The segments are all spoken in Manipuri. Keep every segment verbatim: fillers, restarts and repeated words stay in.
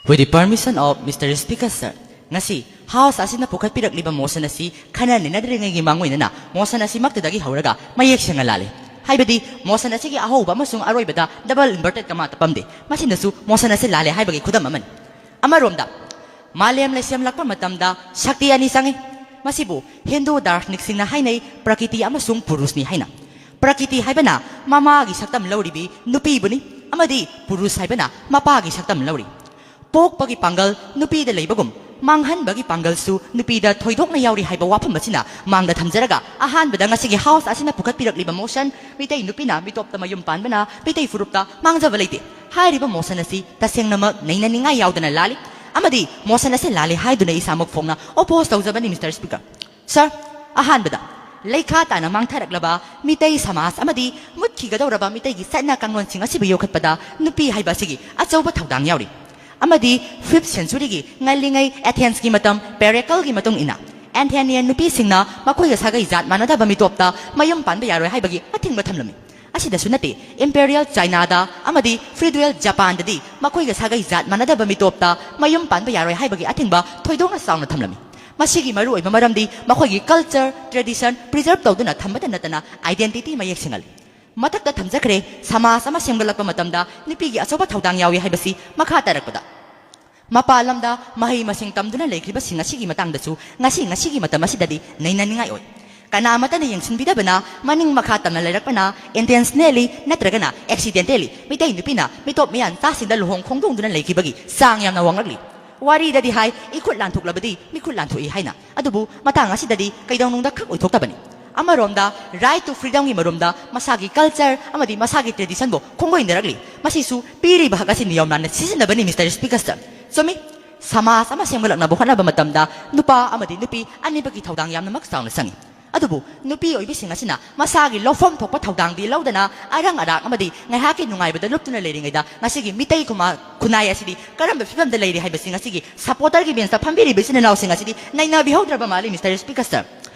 With the permission of Mister Speaker, sir, ꯉꯁꯤ House ꯑꯁꯤꯅ ꯄꯨꯈꯠꯄꯤꯔꯛꯂꯤꯕ motion ꯑꯁꯤ ꯈꯟꯅ ꯅꯩꯅꯗ꯭ꯔꯤꯉꯩꯒꯤ ꯃꯥꯡꯑꯣꯏꯅꯅ motion ꯑꯁꯤꯃꯛꯇꯗꯒꯤ ꯍꯧꯔꯒ ꯃꯌꯦꯛ ꯁꯦꯡꯅ ꯂꯥꯜꯂꯤ꯫ ꯍꯥꯏꯕꯗꯤ motion ꯑꯁꯤꯒꯤ ꯑꯍꯧꯕ ꯑꯃꯁꯨꯡ ꯑꯔꯣꯏꯕꯗ double inverted comma ꯇꯞꯄꯝꯗꯦ꯫ ꯃꯁꯤꯅꯁꯨ motion ꯑꯁꯤ ꯂꯥꯜꯂꯦ ꯍꯥꯏꯕꯒꯤ ꯈꯨꯗꯝ ꯑꯃꯅꯤ꯫ ꯑꯃꯔꯣꯝꯗ, ꯃꯥꯂꯦꯝ ꯂꯩꯁꯦꯝꯂꯛꯄ ꯃꯇꯝꯗ ꯁꯛꯇꯤ ꯑꯅꯤ ꯆꯪꯏ꯫ ꯃꯁꯤꯕꯨ ꯍꯤꯟꯗꯨ ꯗꯥꯔꯁꯅꯤꯛꯁꯤꯡꯅ ꯍꯥꯏꯅꯩ ꯄ꯭ꯔꯀꯤꯇꯤ ꯑꯃꯁꯨꯡ ꯄꯨꯔꯨꯁꯅꯤ ꯍꯥꯏꯅ꯫ ꯄ꯭ꯔꯀꯤꯇꯤ ꯍꯥꯏꯕꯅ ꯃꯃꯥꯒꯤ ꯁꯛꯇꯝ ꯂꯧꯔꯤꯕꯤ ꯅꯨꯄꯤꯕꯨꯅꯤ, ꯑꯃꯗꯤ ꯄꯨꯔꯨꯁ ꯍꯥꯏꯕꯅ ꯃꯄꯥꯒꯤ ꯁꯛꯇꯝ ꯂꯧꯔꯤ꯫ ꯄꯣꯛꯄꯒꯤ ꯄꯥꯡꯒꯜ ꯅꯨꯄꯤꯗ ꯂꯩꯕꯒꯨꯝ, ꯃꯥꯡꯍꯟꯕꯒꯤ ꯄꯥꯡꯒꯜꯁꯨ ꯅꯨꯄꯤꯗ ꯊꯣꯏꯗꯣꯛꯅ ꯌꯥꯎꯔꯤ ꯍꯥꯏꯕ ꯋꯥꯐꯝ ꯑꯁꯤꯅ ꯃꯥꯡꯗ ꯊꯝꯖꯔꯒ, ꯑꯍꯥꯟꯕꯗ ꯉꯁꯤꯒꯤ House ꯑꯁꯤꯅ ꯄꯨꯈꯠꯄꯤꯔꯛꯂꯤꯕ motion, ꯃꯤꯇꯩ ꯅꯨꯄꯤꯅ ꯃꯤꯇꯣꯞꯇ ꯃꯌꯨꯝ ꯄꯥꯟꯕꯅ ꯃꯤꯇꯩ ꯐꯨꯔꯨꯞꯇ ꯃꯥꯡꯖꯕ ꯂꯩꯇꯦ ꯍꯥꯏꯔꯤꯕ motion ꯑꯁꯤ ꯇꯁꯦꯡꯅꯃꯛ ꯅꯩꯅꯅꯤꯡꯉꯥꯏ ꯌꯥꯎꯗꯅ ꯂꯥꯜꯂꯤ, ꯑꯃꯗꯤ motion ꯑꯁꯤ ꯂꯥꯜꯂꯤ ꯍꯥꯏꯗꯨꯅ ꯏꯁꯥꯃꯛ ꯐꯣꯡꯅ oppose ꯇꯧꯖꯕꯅꯤ, Mister Speaker꯫ Sir, ꯑꯍꯥꯟꯕꯗ, ꯂꯩꯈꯥ ꯇꯥꯅ ꯃꯥꯡꯊꯔꯛꯂꯕ ꯃꯤꯇꯩ ꯁꯃꯥꯖ ꯑꯃꯗꯤ ꯃꯨꯠꯈꯤꯒꯗꯧꯔꯕ ꯃꯤꯇꯩꯒꯤ ꯆꯠꯅ ꯀꯥꯡꯂꯣꯟꯁꯤꯡ ꯑꯁꯤꯕꯨ ꯌꯣꯛꯈꯠꯄꯗ ꯅꯨꯄꯤ ꯍꯥꯏꯕ ꯑꯁꯤꯒꯤ ꯑꯆꯧꯕ ꯊꯧꯗꯥꯡ ꯌꯥꯎꯔꯤ꯫ ꯑꯃꯗꯤ fifth centuryꯒꯤ ꯉꯜꯂꯤꯉꯩ Athensꯀꯤ ꯃꯇꯝ Pericleꯒꯤ ꯃꯇꯨꯡ ꯏꯟꯅ, Athenian ꯅꯨꯄꯤꯁꯤꯡꯅ ꯃꯈꯣꯏꯒ ꯁꯥꯒꯩ ꯖꯥꯠ ꯃꯥꯟꯅꯗꯕ ꯃꯤꯇꯣꯞꯇ ꯃꯌꯨꯝ ꯄꯥꯟꯕ ꯌꯥꯔꯣꯏ ꯍꯥꯏꯕꯒꯤ ꯑꯊꯤꯡꯕ ꯊꯝꯂꯝꯃꯤ꯫ ꯑꯁꯤꯗꯁꯨ ꯅꯠꯇꯦ, Imperial Chinaꯗ ꯑꯃꯗꯤ Feudal Japanꯗꯗꯤ ꯃꯈꯣꯏꯒ ꯁꯥꯒꯩ ꯖꯥꯠ ꯃꯥꯟꯅꯗꯕ ꯃꯤꯇꯣꯞꯇ ꯃꯌꯨꯝ ꯄꯥꯟꯕ ꯌꯥꯔꯣꯏ ꯍꯥꯏꯕꯒꯤ ꯑꯊꯤꯡꯕ ꯊꯣꯏꯗꯣꯛꯅ ꯆꯥꯎꯅ ꯊꯝꯂꯝꯃꯤ꯫ ꯃꯁꯤꯒꯤ ꯃꯔꯨꯑꯣꯏꯕ ꯃꯔꯝꯗꯤ ꯃꯈꯣꯏꯒꯤ culture, tradition preserve ꯇꯧꯗꯨꯅ ꯊꯝꯕꯇ ꯅꯠꯇꯅ identity ꯃꯌꯦꯛ ꯁꯦꯡꯍꯜꯂꯤ꯫ ꯃꯊꯛꯇ ꯊꯝꯖꯈ꯭ꯔꯦ, ꯁꯃꯥꯖ ꯑꯃ ꯁꯦꯝꯒꯠꯂꯛꯄ ꯃꯇꯝꯗ ꯅꯨꯄꯤꯒꯤ ꯑꯆꯧꯕ ꯊꯧꯗꯥꯡ ꯌꯥꯎꯏ ꯍꯥꯏꯕꯁꯤ꯫ ꯃꯈꯥ ꯇꯥꯔꯛꯄꯗ, ꯃꯄꯥꯟ ꯂꯝꯗ ꯃꯍꯩ ꯃꯁꯤꯡ ꯇꯝꯗꯨꯅ ꯂꯩꯈ꯭ꯔꯤꯕꯁꯤꯡ ꯑꯁꯤꯒꯤ ꯃꯇꯥꯡꯗꯁꯨ ꯉꯁꯤ, ꯉꯁꯤꯒꯤ ꯃꯇꯝ ꯑꯁꯤꯗꯗꯤ ꯅꯩꯅꯅꯤꯡꯉꯥꯏ ꯑꯣꯏ꯫ ꯀꯅꯥ ꯑꯃꯠꯇꯅ ꯌꯦꯡꯁꯤꯟꯕꯤꯗꯕꯅ ꯃꯅꯤꯡ ꯃꯈꯥ ꯇꯝꯅ ꯂꯩꯔꯛꯄꯅ intentionally ꯅꯠꯇ꯭ꯔꯒꯅ accidentally ꯃꯤꯇꯩ ꯅꯨꯄꯤꯅ ꯃꯤꯇꯣꯞ ꯃꯤꯌꯥꯟ ꯆꯥꯁꯤꯡꯗ ꯂꯨꯍꯣꯡ ꯈꯣꯡꯗꯣꯡꯗꯨꯅ ꯂꯩꯈꯤꯕꯒꯤ ꯆꯥꯡ ꯌꯥꯝꯅ ꯋꯥꯡꯂꯛꯂꯤ꯫ ꯋꯥꯔꯤꯗꯗꯤ ꯍꯥꯏ, "ꯏꯈꯨꯠ ꯂꯥꯟꯊꯣꯛꯂꯕꯗꯤ ꯃꯤꯈꯨꯠ ꯂꯥꯟꯊꯣꯛꯏ" ꯍꯥꯏꯅ꯫ ꯑꯗꯨꯕꯨ ꯃꯇꯥꯡ ꯑꯁꯤꯗꯗꯤ ꯀꯩꯗꯧꯅꯨꯡꯗ ꯈꯛ ꯑꯣꯏꯊꯣꯛꯇꯕꯅꯤ꯫ ꯑꯃꯔꯣꯝꯗ, right to freedomꯒꯤ ꯃꯔꯨꯝꯗ ꯃꯁꯥꯒꯤ culture ꯑꯃꯗꯤ ꯃꯁꯥꯒꯤ traditionꯕꯨ ꯈꯣꯡꯒꯣꯏꯅꯔꯛꯂꯤ꯫ ꯃꯁꯤꯁꯨ ꯄꯤꯔꯤꯕ ꯍꯛ ꯑꯁꯤ ꯅꯤꯌꯣꯝ ꯂꯥꯟꯅ ꯁꯤꯖꯤꯟꯅꯕꯅꯤ, Mister Speaker, sir꯫ ꯆꯨꯝꯃꯤ, ꯁꯃꯥꯖ ꯑꯃ ꯁꯦꯝꯒꯠꯂꯛꯅꯕ ꯍꯣꯠꯅꯕ ꯃꯇꯝꯗ ꯅꯨꯄꯥ ꯑꯃꯗꯤ ꯅꯨꯄꯤ ꯑꯅꯤꯃꯛꯀꯤ ꯊꯧꯗꯥꯡ ꯌꯥꯝꯅꯃꯛ ꯆꯥꯎꯅ ꯆꯪꯏ꯫ ꯑꯗꯨꯕꯨ ꯅꯨꯄꯤ ꯑꯣꯏꯕꯤꯁꯤꯡ ꯑꯁꯤꯅ ꯃꯁꯥꯒꯤ ꯂꯧꯐꯝ ꯊꯣꯛꯄ ꯊꯧꯗꯥꯡꯗꯤ ꯂꯧꯗꯅ ꯑꯔꯪ ꯑꯔꯥꯛ ꯑꯃꯗꯤ ꯉꯥꯏꯍꯥꯛꯀꯤ ꯅꯨꯡꯉꯥꯏꯕꯗ ꯂꯨꯞꯇꯨꯅ ꯂꯩꯔꯤꯉꯩꯗ ꯉꯁꯤꯒꯤ ꯃꯤꯇꯩ ꯈꯨꯃꯥ-, ꯈꯨꯟꯅꯥꯏ ꯑꯁꯤꯗꯤ ꯀꯔꯝꯕ ꯐꯤꯕꯝꯗ ꯂꯩꯔꯤ ꯍꯥꯏꯕꯁꯤ ꯉꯁꯤꯒꯤ supporterꯒꯤ benchꯇ ꯐꯝꯕꯤꯔꯤꯕ ꯏꯆꯤꯟ ꯏꯅꯥꯎꯁꯤꯡ ꯑꯁꯤꯗꯤ ꯅꯩꯅꯕꯤꯍꯧꯗ꯭ꯔꯕ ꯃꯥꯜꯂꯤ, Mister Speaker, sir꯫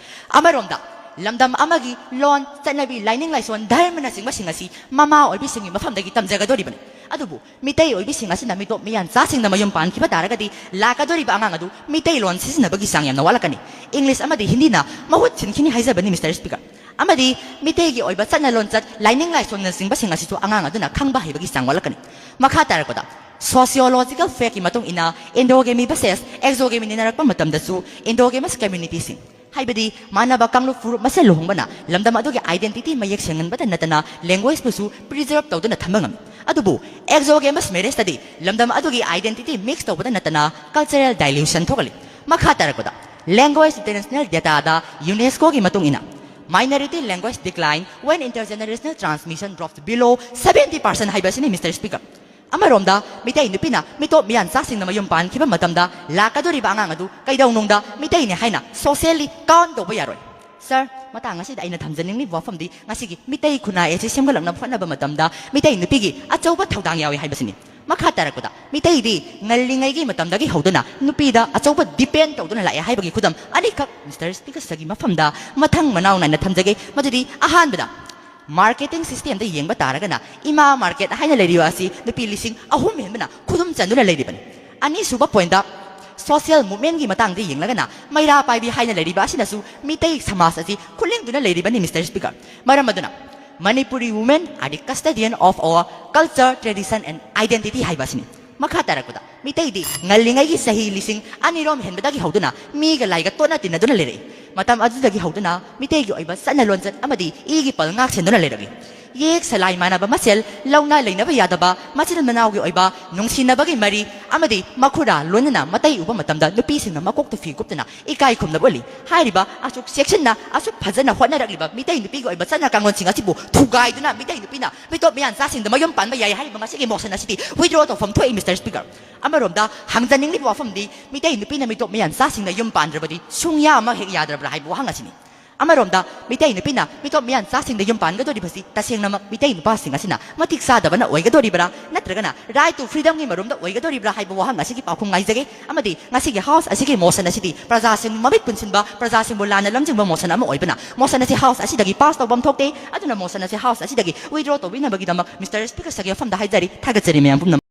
ꯑꯃꯔꯣꯝꯗ, ꯂꯝꯗꯝ ꯑꯃꯒꯤ ꯂꯣꯟ, ꯆꯠꯅꯕꯤ, ꯂꯥꯏꯅꯤꯡ ꯂꯥꯏꯁꯣꯟ, ꯙꯔꯃꯅꯆꯤꯡꯕꯁꯤꯡ ꯑꯁꯤ ꯃꯃꯥ ꯑꯣꯏꯕꯤꯁꯤꯡꯒꯤ ꯃꯐꯝꯗꯒꯤ ꯇꯝꯖꯒꯗꯧꯔꯤꯕꯅꯤ꯫ ꯑꯗꯨꯕꯨ ꯃꯤꯇꯩ ꯑꯣꯏꯕꯤꯁꯤꯡ ꯑꯁꯤꯅ ꯃꯤꯇꯣꯞ ꯃꯤꯌꯥꯟ ꯆꯥꯁꯤꯡꯅ ꯃꯌꯨꯝ ꯄꯥꯟꯈꯤꯕ ꯇꯥꯔꯒꯗꯤ ꯂꯥꯛꯀꯗꯧꯔꯤꯕ ꯑꯉꯥꯡ ꯑꯗꯨ ꯃꯤꯇꯩꯂꯣꯟ ꯁꯤꯖꯤꯟꯅꯕꯒꯤ ꯆꯥꯡ ꯌꯥꯝꯅ ꯋꯥꯠꯂꯛꯀꯅꯤ꯫ ꯏꯪꯂꯤꯁ ꯑꯃꯗꯤ ꯍꯤꯟꯗꯤꯅ ꯃꯍꯨꯠ ꯁꯤꯟꯈꯤꯅꯤ ꯍꯥꯏꯖꯕꯅꯤ, ꯃꯤꯁꯇꯔ ꯁ꯭ꯄꯤꯀꯔ꯫ ꯑꯃꯗꯤ ꯃꯤꯇꯩꯒꯤ ꯑꯣꯏꯕ ꯆꯠꯅ ꯂꯣꯟꯆꯠ, ꯂꯥꯏꯅꯤꯡ ꯂꯥꯏꯁꯣꯟꯅꯆꯤꯡꯕꯁꯤꯡ ꯑꯁꯤꯁꯨ ꯑꯉꯥꯡ ꯑꯗꯨꯅ ꯈꯪꯕ ꯍꯩꯕꯒꯤ ꯆꯥꯡ ꯋꯥꯠꯂꯛꯀꯅꯤ꯫ ꯃꯈꯥ ꯇꯥꯔꯛꯄꯗ, ꯁꯣꯁꯤꯌꯣꯂꯣꯖꯤꯀꯦꯜ ꯐꯦꯛꯀꯤ ꯃꯇꯨꯡ ꯏꯟꯅ, ꯏꯟꯗꯣꯒꯦꯃꯤ ꯚꯔꯁꯦꯁ ꯑꯦꯛꯖꯣꯒꯦꯃꯤ ꯅꯩꯅꯔꯛꯄ ꯃꯇꯝꯗꯁꯨ, ꯏꯟꯗꯣꯒꯦꯃꯁ ꯀꯝꯃ꯭ꯌꯨꯅꯤꯇꯤꯁꯤꯡ, ꯍꯥꯏꯕꯗꯤ ꯃꯥꯟꯅꯕ ꯀꯥꯡꯂꯨꯞ ꯐꯨꯔꯨꯞ ꯃꯁꯦꯜ ꯂꯨꯍꯣꯡꯕꯅ ꯂꯝꯗꯝ ꯑꯗꯨꯒꯤ ꯑꯥꯏꯗꯦꯟꯇꯤꯇꯤ ꯃꯌꯦꯛ ꯁꯦꯡꯍꯟꯕꯇ ꯅꯠꯇꯅ ꯂꯦꯡꯒ꯭ꯋꯦꯖꯄꯨꯁꯨ ꯄ꯭ꯔꯤꯖꯔꯕ ꯇꯧꯗꯨꯅ ꯊꯝꯕ ꯉꯝꯃꯤ꯫ ꯑꯗꯨꯕꯨ ꯑꯦꯛꯖꯣꯒꯦꯃꯁ ꯃꯦꯔꯦꯖꯇꯗꯤ ꯂꯝꯗꯝ ꯑꯗꯨꯒꯤ ꯑꯥꯏꯗꯦꯟꯇꯤꯇꯤ ꯃꯤꯛꯁ ꯇꯧꯕꯗ ꯅꯠꯇꯅ ꯀꯜꯆꯔꯦꯜ ꯗꯥꯏꯂ꯭ꯌꯨꯁꯟ ꯊꯣꯛꯍꯜꯂꯤ꯫ ꯃꯈꯥ ꯇꯥꯔꯛꯄꯗ, ꯂꯦꯡꯒ꯭ꯋꯦꯖ ꯏꯟꯇꯔꯅꯦꯁꯅꯦꯜ ꯗꯦꯇꯥꯗ, ꯌꯨꯅꯦꯁꯀꯣꯒꯤ ꯃꯇꯨꯡ ꯏꯟꯅ, minority language decline when intergenerational transmission drops below seventy percent ꯍꯥꯏꯕ ꯑꯁꯤꯅꯤ, ꯃꯤꯁꯇꯔ ꯁ꯭ꯄꯤꯀꯔ꯫ ꯑꯃꯔꯣꯝꯗ, ꯃꯤꯇꯩ ꯅꯨꯄꯤꯅ ꯃꯤꯇꯣꯞ ꯃꯤꯌꯥꯟꯆꯥꯁꯤꯡꯅ ꯃꯌꯨꯝ ꯄꯥꯟꯈꯤꯕ ꯃꯇꯝꯗ ꯂꯥꯛꯀꯗꯧꯔꯤꯕ ꯑꯉꯥꯡ ꯑꯗꯨ ꯀꯩꯗꯧꯅꯨꯡꯗ ꯃꯤꯇꯩꯅꯤ ꯍꯥꯏꯅ ꯁꯣꯁꯤꯌꯦꯜꯂꯤ ꯀꯥꯎꯟ ꯇꯧꯕ ꯌꯥꯔꯣꯏ꯫ ꯁꯔ, ꯃꯇꯥꯡ ꯑꯁꯤꯗ ꯑꯩꯅ ꯊꯝꯖꯅꯤꯡꯂꯤꯕ ꯋꯥꯐꯝꯗꯤ ꯉꯁꯤꯒꯤ ꯃꯤꯇꯩ ꯈꯨꯟꯅꯥꯏ ꯑꯁꯤ ꯁꯦꯝꯒꯠꯂꯛꯅꯕ ꯍꯣꯠꯅꯕ ꯃꯇꯝꯗ ꯃꯤꯇꯩ ꯅꯨꯄꯤꯒꯤ ꯑꯆꯧꯕ ꯊꯧꯗꯥꯡ ꯌꯥꯎꯏ ꯍꯥꯏꯕꯁꯤꯅꯤ꯫ ꯃꯈꯥ ꯇꯥꯔꯛꯄꯗ, ꯃꯤꯇꯩꯗꯤ ꯉꯜꯂꯤꯉꯩꯒꯤ ꯃꯇꯝꯗꯒꯤ ꯍꯧꯗꯨꯅ ꯅꯨꯄꯤꯗ ꯑꯆꯧꯕ ꯗꯤꯄꯦꯟ ꯇꯧꯗꯨꯅ ꯂꯥꯛꯑꯦ ꯍꯥꯏꯕꯒꯤ ꯈꯨꯗꯝ ꯑꯅꯤꯈꯛ ꯃꯤꯁꯇꯔ ꯁ꯭ꯄꯤꯀꯔ ꯁꯔꯒꯤ ꯃꯐꯝꯗ ꯃꯊꯪ ꯃꯅꯥꯎ ꯅꯥꯏꯅ ꯊꯝꯖꯒꯦ꯫ ꯃꯗꯨꯗꯤ, ꯑꯍꯥꯟꯕꯗ, ꯃꯥꯔꯀꯦꯇꯤꯡ ꯁꯤꯁꯇꯦꯝꯗ ꯌꯦꯡꯕ ꯇꯥꯔꯒꯅ, ꯏꯃꯥ ꯃꯥꯔꯀꯦꯠ ꯍꯥꯏꯅ ꯂꯩꯔꯤꯕ ꯑꯁꯤ ꯅꯨꯄꯤ ꯂꯤꯁꯤꯡ ꯑꯍꯨꯝ ꯍꯦꯟꯕꯅ ꯈꯨꯗꯨꯝ ꯆꯟꯗꯨꯅ ꯂꯩꯔꯤꯕꯅꯤ꯫ ꯑꯅꯤꯁꯨꯕ ꯄꯣꯏꯟꯗ, ꯁꯣꯁꯤꯌꯦꯜ ꯃꯨꯚꯃꯦꯟꯒꯤ ꯃꯇꯥꯡꯗ ꯌꯦꯡꯂꯒꯅ, ꯃꯩꯔꯥ ꯄꯥꯏꯕꯤ ꯍꯥꯏꯅ ꯂꯩꯔꯤꯕ ꯑꯁꯤꯅꯁꯨ ꯃꯤꯇꯩ ꯁꯃꯥꯖ ꯑꯁꯤ ꯈꯨꯂꯤꯡꯗꯨꯅ ꯂꯩꯔꯤꯕꯅꯤ, ꯃꯤꯁꯇꯔ ꯁ꯭ꯄꯤꯀꯔ꯫ ꯃꯔꯝ ꯑꯗꯨꯅ, Manipuri women are the custodian of our culture, tradition and identity ꯍꯥꯏꯕ ꯑꯁꯤꯅꯤ꯫ ꯃꯈꯥ ꯇꯥꯔꯛꯄꯗ, ꯃꯤꯇꯩꯗꯤ ꯉꯜꯂꯤꯉꯩꯒꯤ ꯆꯍꯤ ꯂꯤꯁꯤꯡ ꯑꯅꯤꯔꯣꯝ ꯍꯦꯟꯕꯗꯒꯤ ꯍꯧꯗꯨꯅ ꯃꯤꯒ ꯂꯥꯏꯒ ꯇꯣꯠꯅ ꯇꯤꯟꯅꯗꯨꯅ ꯂꯩꯔꯛꯏ꯫ ꯃꯇꯝ ꯑꯗꯨꯗꯒꯤ ꯍꯧꯗꯨꯅ ꯃꯤꯇꯩꯒꯤ ꯑꯣꯏꯕ ꯆꯠꯅ ꯂꯣꯟꯆꯠ ꯑꯃꯗꯤ ꯏꯒꯤ ꯄꯜ ꯉꯥꯛ ꯁꯦꯟꯗꯨꯅ ꯂꯩꯔꯛꯏ꯫ ꯌꯦꯛ ꯁꯂꯥꯏ ꯃꯥꯟꯅꯕ ꯃꯁꯦꯜ, ꯂꯧꯅ ꯂꯩꯅꯕ ꯌꯥꯗꯕ, ꯃꯆꯤꯟ ꯃꯅꯥꯎꯒꯤ ꯑꯣꯏꯕ ꯅꯨꯡꯁꯤꯅꯕꯒꯤ ꯃꯔꯤ ꯑꯃꯗꯤ ꯃꯈꯨꯔꯥ ꯂꯣꯏꯅꯅ ꯃꯇꯩ ꯎꯕ ꯃꯇꯝꯗ ꯅꯨꯄꯤꯁꯤꯡꯅ ꯃꯀꯣꯛꯇ ꯐꯤ ꯀꯨꯞꯇꯨꯅ ꯏꯀꯥꯏ ꯈꯨꯝꯅꯕ ꯎꯠꯂꯤ꯫ ꯍꯥꯏꯔꯤꯕ ꯑꯁꯨꯛ ꯆꯦꯛꯁꯤꯟꯅ, ꯑꯁꯨꯛ ꯐꯖꯅ ꯍꯣꯠꯅꯔꯛꯂꯤꯕ ꯃꯤꯇꯩ ꯅꯨꯄꯤꯒꯤ ꯑꯣꯏꯕ ꯆꯠꯅ ꯀꯥꯡꯂꯣꯟꯁꯤꯡ ꯑꯁꯤꯕꯨ ꯊꯨꯒꯥꯏꯗꯨꯅ ꯃꯤꯇꯩ ꯅꯨꯄꯤꯅ ꯃꯤꯇꯣꯞ ꯃꯤꯌꯥꯟꯆꯥꯁꯤꯡꯗ ꯃꯌꯨꯝ ꯄꯥꯟꯕ ꯌꯥꯏ ꯍꯥꯏꯔꯤꯕ ꯉꯁꯤꯒꯤ ꯃꯣꯁꯟ ꯑꯁꯤꯗꯤ ꯋꯤꯗ꯭ꯔꯣ ꯇꯧꯐꯝ ꯊꯣꯛꯏ, ꯃꯤꯁꯇꯔ ꯁ꯭ꯄꯤꯀꯔ꯫ ꯑꯃꯔꯣꯝꯗ, ꯍꯪꯖꯅꯤꯡꯂꯤꯕ ꯋꯥꯐꯝꯗꯤ, ꯃꯤꯇꯩ ꯅꯨꯄꯤꯅ ꯃꯤꯇꯣꯞ ꯃꯤꯌꯥꯟꯆꯥꯁꯤꯡꯅ ꯌꯨꯝ ꯄꯥꯟꯗ꯭ꯔꯕꯗꯤ ꯁꯨꯡꯌꯥ ꯑꯃ ꯍꯦꯛ ꯌꯥꯗ꯭ꯔꯕ꯭ꯔꯥ ꯍꯥꯏꯕ ꯋꯥꯍꯪ ꯑꯁꯤꯅꯤ꯫ ꯑꯃꯔꯣꯝꯗ ꯃꯤꯇꯩ ꯅꯨꯄꯤꯅ ꯃꯤꯇꯣꯞ ꯃꯤꯌꯥꯟꯆꯥꯁꯤꯡꯗ ꯌꯨꯝ ꯄꯥꯟꯒꯗꯧꯔꯤꯕꯁꯤ ꯇꯁꯦꯡꯅꯃꯛ ꯃꯤꯇꯩ ꯅꯨꯄꯥꯁꯤꯡ ꯑꯁꯤꯅ ꯃꯇꯤꯛ ꯆꯥꯗꯕꯅ ꯑꯣꯏꯒꯗꯧꯔꯤꯕ꯭ꯔꯥ, ꯅꯠꯇ꯭ꯔꯒꯅ right to freedomꯒꯤ ꯃꯔꯨꯝꯗ ꯑꯣꯏꯒꯗꯧꯔꯤꯕ꯭ꯔꯥ ꯍꯥꯏꯕ ꯋꯥꯍꯪ ꯑꯁꯤꯒꯤ ꯄꯥꯎꯈꯨꯝ ꯉꯥꯏꯖꯒꯦ꯫ ꯑꯃꯗꯤ ꯉꯁꯤꯒꯤ House ꯑꯁꯤꯒꯤ motion ꯑꯁꯤꯗꯤ ꯄ꯭ꯔꯖꯥꯁꯤꯡꯕꯨ ꯃꯃꯤꯠ ꯄꯨꯟꯁꯤꯟꯕ, ꯄ꯭ꯔꯖꯥꯁꯤꯡꯕꯨ ꯂꯥꯟꯅ ꯂꯝꯖꯤꯡꯕ motion ꯑꯃ ꯑꯣꯏꯕꯅ motion ꯑꯁꯤ House ꯑꯁꯤꯗꯒꯤ pass ꯇꯧꯐꯝ ꯊꯣꯛꯇꯦ꯫ ꯑꯗꯨꯅ motion ꯑꯁꯤ House ꯑꯁꯤꯗꯒꯤ withdraw ꯇꯧꯕꯤꯅꯕꯒꯤꯗꯃꯛ Mister Speaker ꯁꯛ ꯌꯥꯐꯝꯗ ꯍꯥꯏꯖꯔꯤ꯫ ꯊꯥꯒꯠꯆꯔꯤ ꯃꯌꯥꯝ ꯄꯨꯝꯅꯃꯛ꯫